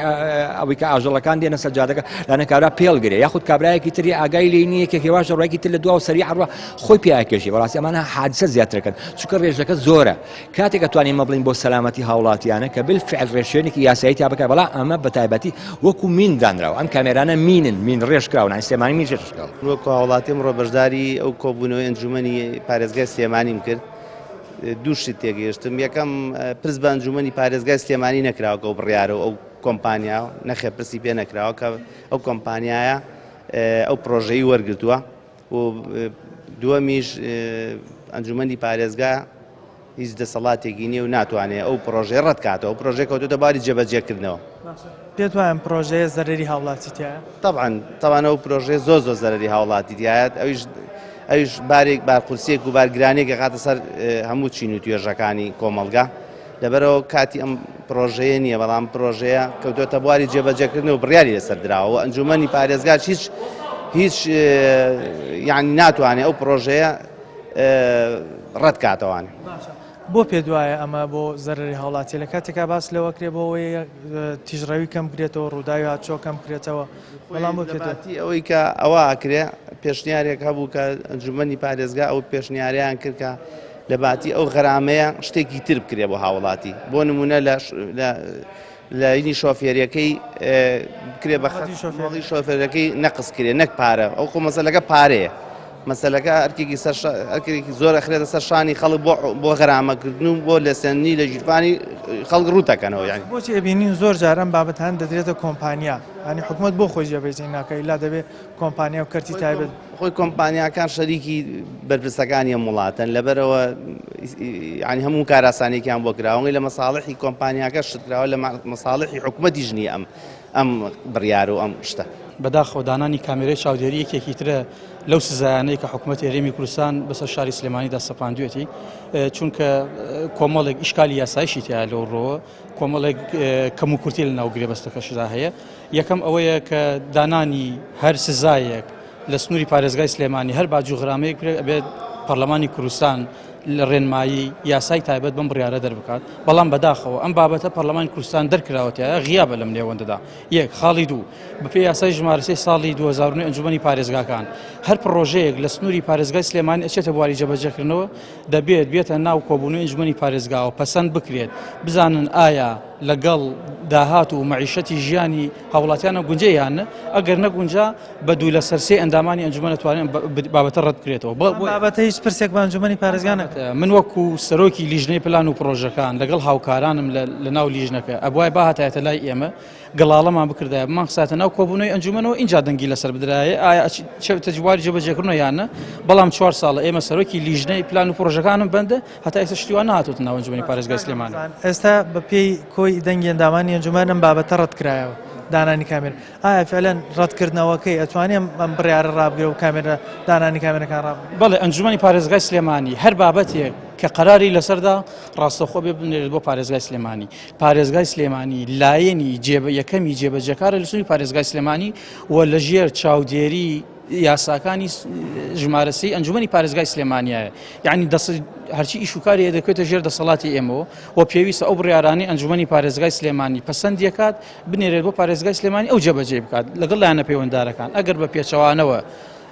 K: ئەوەی کە ئاژەڵەکان دێنە سەر جادەکە لانە کابرا پێڵ گرێ یاخود کابرایەکی تری ئاگای لێ نییە یەکێک هێواش ڕێکی تر لە دوا و سەری عڕوە خۆی پیاکێشی بەڕاستی ئەمانە حادسە زیاترەکەن چونکە ڕێژەکە زۆرە کاتێک ئەتوانین مە بڵین بۆ سەلامەتی هاوڵاتیانە کە بالفعل ڕێشوێنێکی یاسایی تا بکات بەڵام ئەمە بە تایبەتی وەکو مین دانراوە ئەم کامێرانە مینن مین ڕێژ کراون یانی سلێمانی مین ڕێژ کراوە.
L: وەکو هاوڵاتی ئەمڕۆ بەشداری ئەو کۆبوونەوەی ئەنجوومەنی پارێزگای سلێمانیم کرد، دوو شت تێگەیشتم، یەکەم پرس بە ئەنجوومەنی پارێزگای سلێمانی نەکراوە کە ئەو بڕیارە و ئەو کۆمپانیا نەخێر پرسی پێ نەکراوە کە ئەو کۆمپانیایە ئەو پرۆژەی وەرگرتووە و دووەمیش ئەنجوومەنی پارێزگا هیچ دەسەڵاتێکی نییە و ناتوانێت ئەو پرۆژەیە ڕەت کاتەوە، ئەو پرۆژەیە کەوتۆتە باری جێبەجێکردنەوە.
A: باشە پێت وایە ئەم پرۆژەیە زەرەری هاوڵاتی تیایە؟
L: تەبعەن تەبعەن ئەو پرۆژەیە زۆر زۆر زەرەری هاوڵاتی تیایە، ئەویش ئەویش بارێک بارقورسییەک و بارگرانییەک ئەخاتە سەر هەموو چین و توێژەکانی کۆمەڵگا، لەبەرئەوە کاتی ئەم پرۆژەیە نییە، بەڵام پرۆژەیە کەوتۆتە بواری جێبەجێکردن و بڕیاری لەسەر دراوە و ئەنجوومەنی پارێزگاش هیچ هیچ یانی ناتوانێت ئەو پرۆژەیە ڕەت کاتەوە.
A: باشە بۆ پێت وایە ئەمە بۆ زەرەری هاوڵاتیە لە کاتێکا باس لەوە کرێ بۆ ئەوەی تیژڕەوی کەم بکرێتەوە ڕووداوی هاتوچۆ کەم بکرێتەوە بەڵام بۆ پێت
L: لەباتی ئەوەی کە ئەوە ئەکرێ پێشنیارێک هەبوو کە ئەنجومەنی پارێزگا ئەو پێشنیارەیان کرد کە لە باتی ئەو غەرامەیە شتێکی تر بکرێ بۆ هاوڵاتی بۆ نمونە لە لە ینی شۆفێریەکەی بکرێ بە خەتی شۆفێرەکەی نەقس کرێ نەک پارە ئەو خۆ مەسەلەکە پارەیە مەسەلەکە ئەرکێکی سەر ئەرکێکی زۆر ئەخرێتە سەر شانی خەڵک بۆ بۆ غەرامەکردن و بۆ لەسەندنی لە ژیرفانی خەڵک ڕووتەکەنەوە یانی
A: بۆچی ئەبینین زۆر جار ئەم بابەتان دەدرێتە کۆمپانیا ینی حکومەت بۆ خۆی جێبەجێ ناکە ئیلا دەبێ کۆمپانیا و کەرتی تایبەت
L: خۆی کۆمپانیاکان شەریکی بەرپرسەکانی ئەم وڵاتەن لەبەرەوە ینی هەموو کاراسانێکیان بۆ کراوەی لە مەساڵحی کۆمپانیاکە شت کراوە لە مەساڵحی حکومەتیش نییە ئەم ئەم بڕیار و ئەم شتە.
M: بەداخەوە دانانی کامێرەی چاودێری یەکێکی ترە لەو سزایانەی کە حکوومەتی هەرێمی کوردستان بەسەر شاری سلێمانیدا سەپاندوێتی چونکە کۆمەڵێک ئیشکالی یاسایشی تیا لەو ڕۆوە کۆمەڵێک کەموکورتی لە ناو گرێبەستەکەشدا هەیە یەکەم ئەوەیە کە دانانی هەر سزایەک لە سنووری پارێزگای سلێمانی هەر باج و غرامەیەک بێت پەرلەمانی کوردستان لە ڕێنمایی یاسای تایبەت بەم بڕیارە دەربکات بەڵام بەداخەوە ئەم بابەتە پەرلەمانی کوردستان دەرکراوەتە غیابە لەم نێوەندەدا یەک خاڵی دوو بەپێی یاسای ژمارە سێ ساڵی 2009 ئەنجومەنی پارێزگاکان هەر پڕۆژەیەک لە سنووری پارێزگای سلێمانی ئەچێتە بواری جێبەجێکردنەوە دەبێت بێتە ناو کۆبوونەوەی ئەنجومەنی پارێزگاوە پەسەند بکرێت بزانن ئایا لەگەڵ داهات و مەعیشەتی ژیانی هاوڵاتیانە گونجێ یان نە ئەگەر نەگونجا بە دوو لەسەر سێ ئەندامانی ئەنجومەن ئەتوانن بابەتە ڕەت بکرێتەوە.
A: ئەم بابەتە هیچ پرسێک بە ئەنجومەنی پارێزگا نەکرا.
M: من وەکو سەرۆکی لیژنەی پلان و پڕۆژەکان لەگەڵ هاوکارانم لە ناو لیژنەکە ئەبوایە بهاتایەتە لای ئێمە گەڵاڵەمان بکردایە بمانخسایەتە ناو کۆبوونەوەی ئەنجومەنەوە ئینجا دەنگی لەسەر بدرایە ئایا چ بواری جێبەجێکردنە یان نە بەڵام چوار ساڵە ئێمە سەرۆکی لیژنەی پلان و پڕۆژەکانم بەندە هەتا ئێستا شتی وا نەهاتۆتە ناو ئەنجومەنی پارێزگای سلێمانی.
A: ئێستا بە پێی کۆی دەنگی ئەندامانی ئەنجومەن ئەم بابەتە ڕەتکرایەوە دانانی کامێرا ئایا فعلەن ڕەتکردنەوەکەی ئەتوانێ ئەم بڕیارە ڕابگرێ و کامێرا دانانی کامێرەکان ڕابگرێ؟
M: بەڵێ ئەنجومەنی پارێزگای سلێمانی هەر بابەتێک کە قەراری لەسەردا ڕاستەوخۆ بێ بنێرێت بۆ پارێزگای سلێمانی پارێزگای سلێمانی لایەنی جێبە یەکەمی جێبەجێکارە لە سنووری پارێزگای سلێمانی و لەژێر چاودێری یاساکانی ژمارە سێی ئەنجومەنی پارێزگای سلێمانیایە یعنی دەس هەرچی ئیش و کاری دەکەوێتە ژێر دەسەڵاتی ئێمەوە و پێویستە ئەو بڕیارانەی ئەنجومەنی پارێزگای سلێمانی پەسەندیەکات بنێرێت بۆ پارێزگای سلێمانی ئەو جێبەجێ بکات لەگەڵ لایەنە پەیوەنددارەکان ئەگەر بە پێچەوانەوە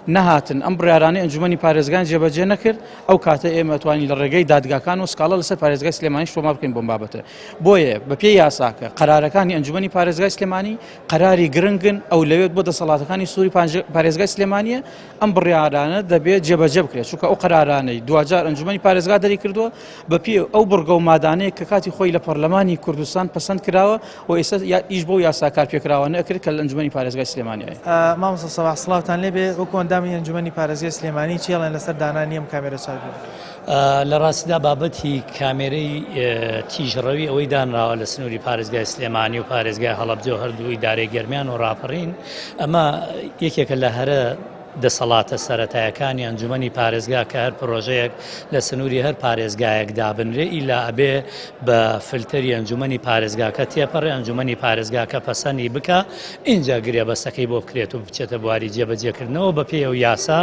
M: نەهاتن ئەم بڕیارانەی ئەنجومەنی پارێزگان جێبەجێ نەکرد ئەو کاتە ئێمە توانین لە ڕێگەی دادگاکان و سکاڵا لەسەر پارێزگای سلێمانی تۆمار بکەین بۆم بابەتە بۆیە بەپێی یاساکە قەرارەکانی ئەنجومەنی پارێزگای سلێمانی قەراری گرنگن ئەولەوێت بۆ دەسەڵاتەکانی سووری پارێزگای سلێمانیە ئەم بڕیارانە دەبێت جێبەجێ بکرێت چونکە ئەو قەرارانەی دواجار ئەنجومەنی پارێزگا دەری کردووە بە پێی ئەو بڕگە و مادانەیە کە کاتی خۆی لە پەرلەمانی کوردستان پەسەند کراوە و ئێستا ئیش بەو یاسا کارپێکراوانە ئەکرێت کە لە ئەنجومەنی پارێزگای سلێمانی هەیە.
A: مامۆستا سەباح سڵاوتان لێبێ وەکو ئەندامی ئەنجومەنی پارێزگای سلێمانی چی ئەڵێن لەسەر دانانی ئەم کامێرە چاودێریە؟
N: لە ڕاستیدا بابەتی کامێرەی تیژڕەوی ئەوەی دانراوە لە سنووری پارێزگای سلێمانی و پارێزگای هەڵەبجە و هەردوو ئیدارەی گەرمیان و ڕاپەڕین ئەمە یەکێکە لە هەرە دەسەڵاتە سەرەتایەکانی ئەنجومەنی پارێزگا کە هەر پرۆژەیەک لە سنووری هەر پارێزگایەک دابنرێ ئیلا ئەبێ بە فلتەری ئەنجومەنی پارێزگاکە تێپەڕێ ئەنجومەنی پارێزگاکە پەسەنی بکا ئینجا گرێبەستەکەی بۆ بکرێت و بچێتە بواری جێبەجێکردنەوە بەپێی ئەو یاسا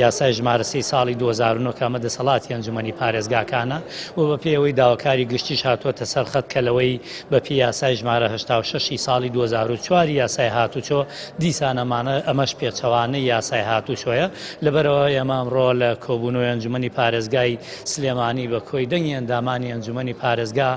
N: یاسای ژمارە سێی ساڵی 2009 کە ئەمە دەسەڵاتی ئەنجومەنی پارێزگاکانە و بەپێی ئەوەی داواکاری گشتیش هاتووەتە سەر خەت کە لەوەی بەپێی یاسای ژمارە 86 ی ساڵی 2004 یاسای هاتوچۆ دیسان ئەمانە ئەمەش پێچەوانەی یاسای هاتوچۆیە لەبەرئەوە ئێمە ئەمڕۆ لە کۆبوونەوەی ئەنجومەنی پارێزگای سلێمانی بە کۆی دەنگی ئەندامانی ئەنجومەنی پارێزگا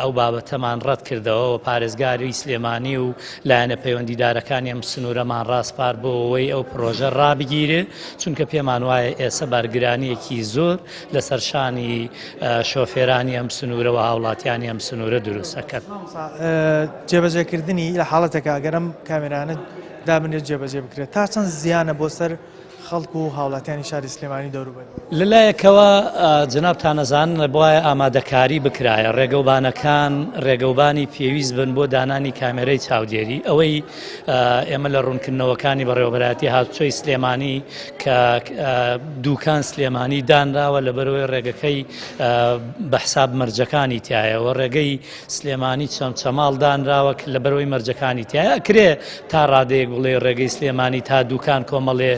N: ئەو بابەتەمان ڕەت کردەوە و پارێزگاری سلێمانی و لایەنە پەیوەندیدارەکانی ئەم سنوورەمان ڕاسپارد بۆ ئەوەی ئەو پڕۆژە ڕابگیرێ، چونکە پێمان وایە ئێسە بارگرانییەکی زۆر لەسەر شانی شۆفێرانی ئەم سنوورە و هاوڵاتیانی ئەم سنوورە دروست ئەکەن.
A: مامۆستا جێبەجێکردنی لە حاڵەتێکا ئەگەر ئەم کامێرانە دابنرێت جێبەجێ بکرێت تا چەند زیانە بۆ سەر خەڵک و هاوڵاتیانی شاری سلێمانی و دەوروبەری.
N: لە لایەکەوە جەنابتان ئەزانن ئەبوایە ئامادەکاری بکرایە ڕێگەوبانەکان ڕێگەوبانی پێویست بن بۆ دانانی کامێرەی چاودێری ئەوەی ئێمە لە ڕوونکردنەوەکانی بەڕێوەبەرایەتی هاتوچۆی سلێمانی کە دوکان سلێمانی دانراوە لەبەرەوەی ڕێگەکەی بە حساب مەرجەکانی تایەوە ڕێگەی سلێمانی چەمچەماڵ دانراوە کە لەبەرەوەی مەرجەکانی تایە ئەکرێ تا ڕادەیەک بڵێ ڕێگەی سلێمانی تا دوکان کۆمەڵێ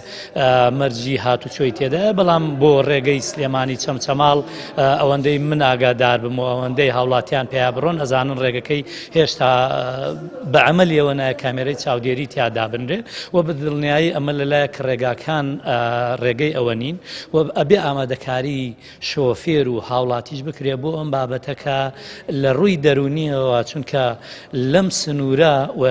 N: مەرجی هاتوچۆی تێدایە، بەڵام بۆ ڕێگەی سلێمانی چەمچەماڵ ئەوەندەی من ئاگادار بم و ئەوەندەی هاوڵاتیان پیا بڕۆن ئەزانن ڕێگەکەی هێشتا بە عەمەلیەوە نایە کامێرەی چاودێری تیا دابنرێ و بە دڵنیایی ئەمە لەلایەک ڕێگاکان ڕێگەی ئەوە نین و ئەبێ ئامادەکاری شۆفێر و هاوڵاتیش بکرێ بۆ ئەم بابەتە کە لە ڕووی دەروونیەوە چونکە لەم سنوورە و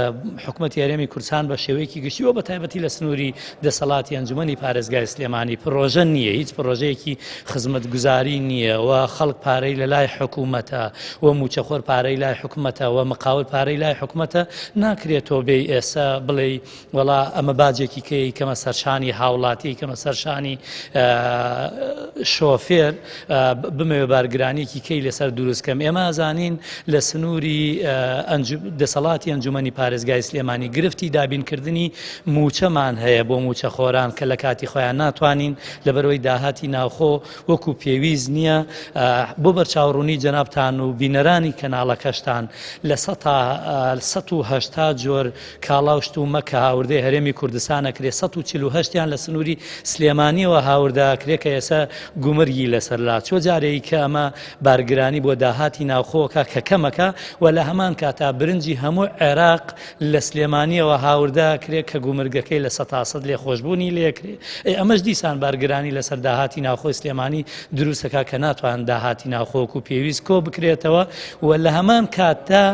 N: حکومەتی هەرێمی کوردستان بە شێوەیەکی گشتی و بە تایبەتی لە سنووری دەسەڵاتی ئەنجومەنی پارێزگای سلێمانی پڕۆژە نییە هیچ پڕۆژەیەکی خزمەتگوزاری نییە و خەڵک پارەی لە لای حکوومەتە و مووچەخۆر پارەی لای حکومەتە و مقاول پارەی لای حکومەتە ناکرێت تۆ بێی ئێستا بڵێی وەڵا ئەمە باجێکی کەی کەمە سەرشانی هاوڵاتی کەمە سەرشانی شۆفێر بمەوێ بارگرانیەکی کەی لەسەر دروست کەم ئێمە ئەزانین لە سنووری دەسەڵاتی ئەنجومەنی پارێزگای سلێمانی گرفتی دابینکردنی مووچەمان هەیە بۆ مووچەخۆران کە لە کاتی خۆیان ناتوانین لەبەرەوەی داهاتی ناوخۆ وەکو پێویست نییە بۆ بەرچاوڕوونی جەنابتان و بینەرانی کەناڵەکەشتان لە 180 جۆر کاڵا و شتومەک کە هاوردەی هەرێمی کوردستان ئەکرێ 148 یان لە سنووری سلێمانیەوە هاوردە ئەکرێ کە ئێستا گومرگی لەسەر لاچووە جارێکی کە ئەمە بارگرانی بۆ داهاتی ناوخۆکە کە کەمەکە و لە هەمان کاتا برنجی هەموو عێراق لە سلێمانیەوە هاوردە ئەکرێ کە گومرگەکەی لە سەتا سەد لێخۆشبوونی لێکرێ ئێ ئەمەش دیسان بارگرانی لەسەر داهاتی ناوخۆی سلێمانی دروستەکە کە ناتوان داهاتی ناوخۆک و پێویست کۆ بکرێتەوە و لە هەمان کاتدا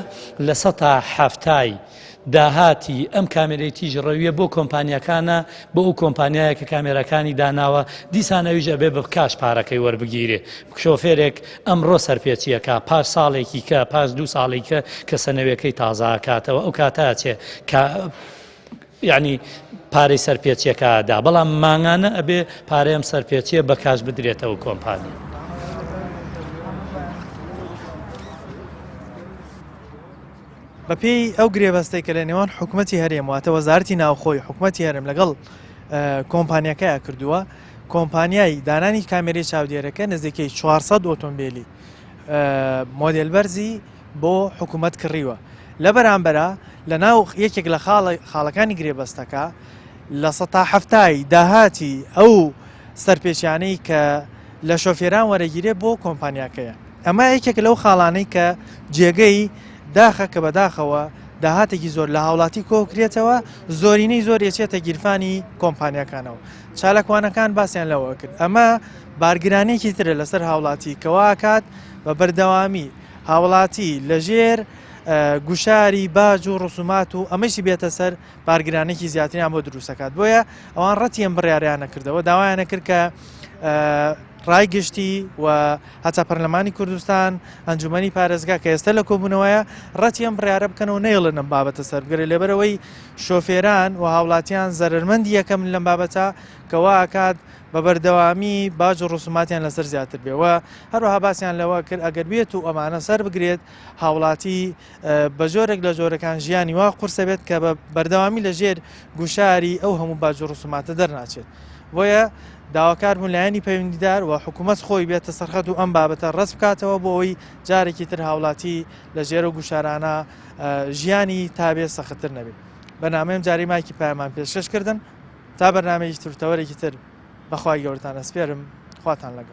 N: لە سەتا حەفتای داهاتی ئەم کامێرەی تیژ ڕەویە بۆ کۆمپانیاکانە بۆ ئەو کۆمپانیایە کە کامێراکانی داناوە دیسان ئەویش ئەبێ بە کاش پارەکەی وەربگیرێ شۆفێرێک ئەمڕۆ سەرپێچیەکە پاش ساڵێکی کە پاش دوو ساڵی کە کە سەنەوەکەی تازە ئەکاتەوە ئەو کاتە ئەچێ کە یعنی پارەی سەرپێچیەکە دا بەڵام مانگانە ئەبێ پارەی ئەم سەرپێچیە بە کاش بدرێتەوە کۆمپانیا.
A: بەپێی ئەو گرێبەستەی کە لە نێوان حکومەتی هەرێم واتە وەزارەتی ناوخۆی حکومەتی هەرێم لەگەڵ کۆمپانیەکەیا کردووە کۆمپانیای دانانی کامێرەی چاودێرەکە نزیکەی 400 ئۆتۆمبیلی مۆدێل بەرزی بۆ حکوومەت کڕیوە لە بەرامبەرە لە ناو یەکێک لە خاڵەکانی گرێبەستەکە لە سەتا حەفتای داهاتی ئەو سەرپێچیانەی کە لە شۆفێران وەرەگیرێ بۆ کۆمپانیاکەیە ئەمە یەکێک لەو خاڵانەی کە جێگەی داخە کە بەداخەوە داهاتێکی زۆر لە هاوڵاتی کۆکرێتەوە زۆرینەی زۆر یەچێتە گیرفانی کۆمپانیاکانەوە چالاکوانەکان باسیان لەوە کرد ئەمە بارگرانێکی ترە لەسەر هاوڵاتی کەواکات بە بەردەوامی هاوڵاتی لەژێر گوشاری باج و ڕسومات و ئەمەشی بێتە سەر بارگرانێکی زیاتریان بۆ دروستەکات بۆیە ئەوان ڕەتی ئەم بڕیاریانە کردەوە داوایانە کرد کە ڕای گشتی و هەتا پەرلەمانی کوردستان ئەنجومەنی پارێزگا کە ئێستا لە کۆبوونەوەیە ڕەتی ئەم بڕیارە بکەن و نەیڵن ئەم بابەتە سەربگرێت لەبەرەوەی شۆفێران و هاوڵاتیان زەرەرمەندی یەکەم لەم بابەتە کە وا ئەکات بە بەردەوامی باج و ڕسوماتیان لەسەر زیاتر بێ و هەروەها باسیان لەوە کرد ئەگەر بێت و ئەمانە سەر بگرێت هاوڵاتی بە جۆرێک لە جۆرەکان ژیانی وا قورسە بێت کە بە بەردەوامی لە ژێر گوشاری ئەو هەموو باج و ڕسوماتە دەرناچێت بۆیە داواکار بوون لایەنی پەیوەندیدار و حکوومەت خۆی بێتە سەرخەت و ئەم بابەتە ڕەت بکاتەوە بۆ ئەوەی جارێکی تر هاوڵاتی لە ژێر و گوشارانە ژیانی تابێ سەختتر نەبێت بەنامەیەم جاری مایکی پایمان پێشکەش کردن تا بەرنامەیەکی تر و تەوەرێکی تر بەخوای گەورەتان ئەسپێرم خواتان لەگەڵ.